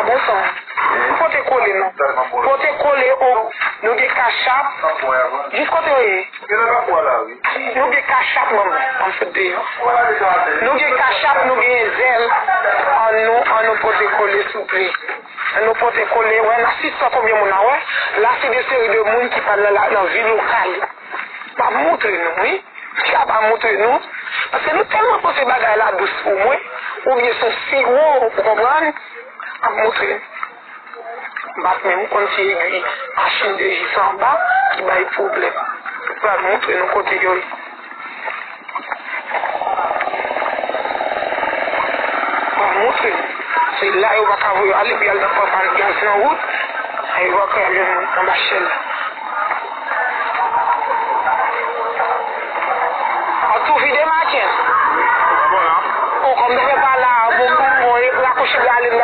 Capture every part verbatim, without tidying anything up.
Bonson. Pote kole non. Pote kole o. Nou gen kachap. Jis kote yo ye. Nou gen kachap manman. An fout deyò. Nou gen kachap, nou gen zèl. An nou, an nou pote kole souple. An nou pote kole. Wè, nan sis san konbyen moun la, wè. La, se de seri de moun ki pral nan, la- nan vi lokal. M ap montre nou, wi. M kapab montre nou. Paske nou tèlman panse bagay la dous pou mwen, oubyen se yon siwo, ou konprann? M ap montre nou. M pa t menm konn se egwi machin de ji sa anba ki bay pwoblèm. M pral montre nou kote yo ye. M pral montre nou. Se la yo pa ka voye ale, pou y al nan panpan gaz nan wout. Ay, yo pa ka al jwenn moun anba chèn la. An tou vide maken. O, kòm m te fè pa la, bon, bon, bon, e rakwoche bra ale m.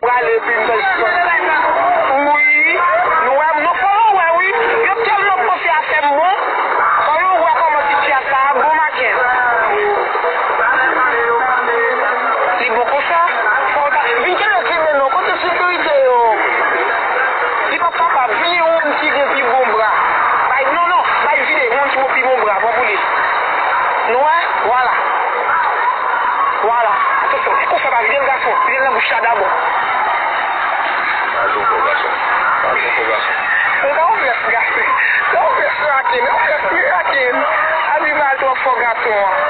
Prale epi m fè jisman. Wi, nou wè, nou fò nou wè, wi. Yo tèlman panse afè m bon. Fò yo wè kòman ti tchè sa a bon maken. Li bon konsa. Fò w ta vin kenbe kenbe non. Kote sekirite yo? Li p ap kapab. Vini yon moun ki gen pi bon bra. Bay, non, non. Bay vini yon moun ki bon pi bon bra. Bon pou li. Nou wè? Vwala. Vwala. Atansyon. E konsa pa vide l gason. Vide l nan bouch la dabò. Al twò fò gason. Al twò fò gason. Ou ta yon pyès gason. Ta yon pyès rakin. Yon pyès rakin. Abi pa al twò fò gason an.